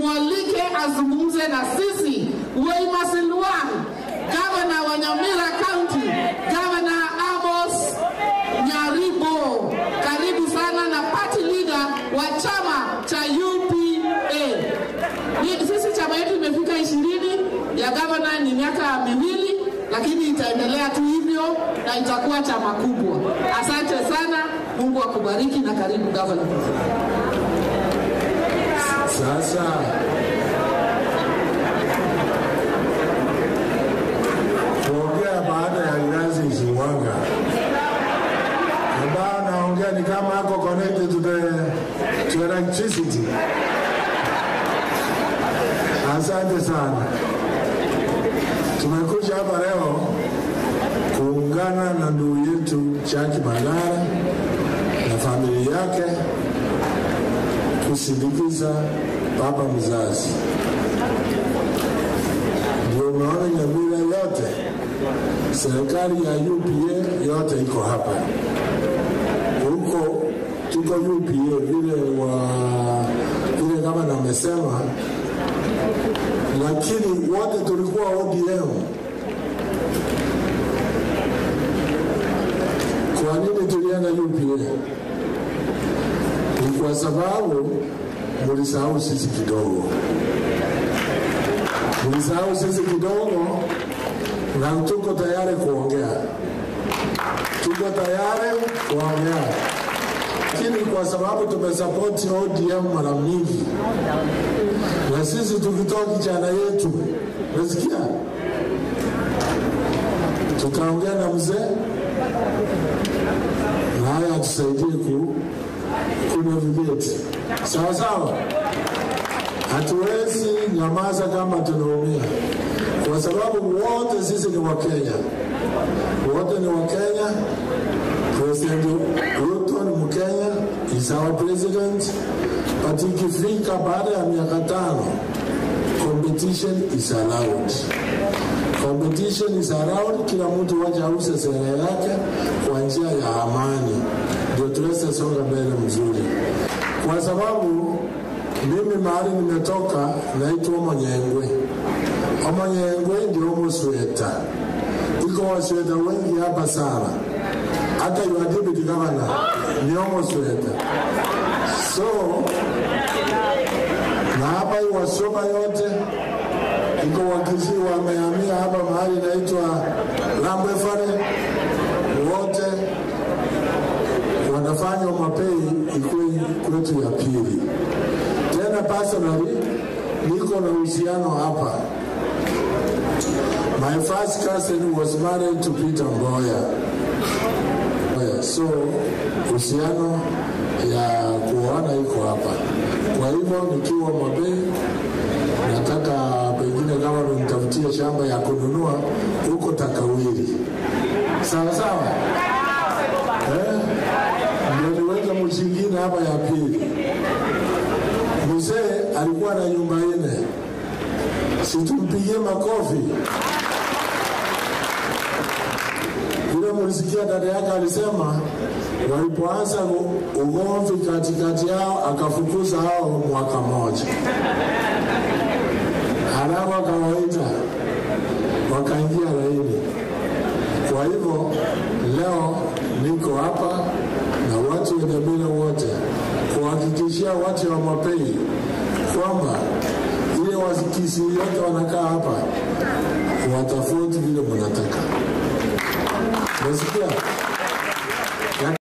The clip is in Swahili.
Nimwalike azungumze na sisi. Weimasilwan, Governor wa Nyamira County, Governor Amos Nyaribo. Karibu sana na party leader wa chama cha UPA. Sisi chama yetu imefika 20, ya governor ni miaka 2, lakini itaendelea tu hivyo na itakuwa chama kubwa. Asante sana, Mungu akubariki na karibu governor. Sasa kuongea baada ya Irazi Ziwanga ambayo naongea ni kama ako connected to the electricity. Asante sana. Tumekuja hapa leo kuungana na ndugu yetu Jackie Magara na familia yake kusindikiza baba mzazi. Ndio maana Nyamira yote, serikali ya UPA yote iko hapa. Huko tuko UPA vile kama namesema, lakini wote tulikuwa ODM. Kwa nini tulienda UPA? Ni kwa sababu mulisahau sisi kidogo. Mulisahau sisi kidogo na tuko tayari kuongea. Tuko tayari kuongea. Lakini kwa sababu tumesupport ODM mara mingi, na sisi tukitoa kijana yetu, unasikia? Tutaongea na mzee na haya atusaidie kunavigate. Sawa sawa. Hatuwezi nyamaza kama tunaumia, kwa sababu wote sisi ni Wakenya. Wote ni Wakenya. President Ruto ni Mkenya, is our president. But ikifika baada ya miaka 5, competition is allowed. Competition is allowed. Kila mtu waje auze sera yake kwa njia ya amani, ndio tuweze songa mbele mzuri. Kwa sababu mimi mahali nimetoka naitwa Omonyengwe. Omonyengwe ndio Omosweta. Iko wasweta wengi hapa sana. Hata your deputy governor ni Omosweta. So na hapa wasoma yote iko Wakisii wamehamia hapa mahali inaitwa Lambwefare, wote wanafanya mapei ikuwe kwetu ya pili. Tena personally niko na uhusiano hapa. My first cousin was married to Peter Mboya. So uhusiano ya kuoana iko hapa. Kwa hivyo nikiwa Mabei nataka pengine kama nitafutie shamba ya kununua huko Takawiri. Sawa sawa? Ndio niweke mshingine hapa ya pili. Mzee alikuwa na nyumba 4. Situmpigie makofi. Vile mlisikia dada yake alisema walipoanza ugomvi katikati yao akafukuza hao mwaka mmoja. Halafu akawaita wakaingia laini. Kwa hivyo leo niko hapa na watu wa Nyamira wote kuhakikishia watu wa Mapei kwamba ile Wakisii yote wanakaa hapa watafuti vile mnataka.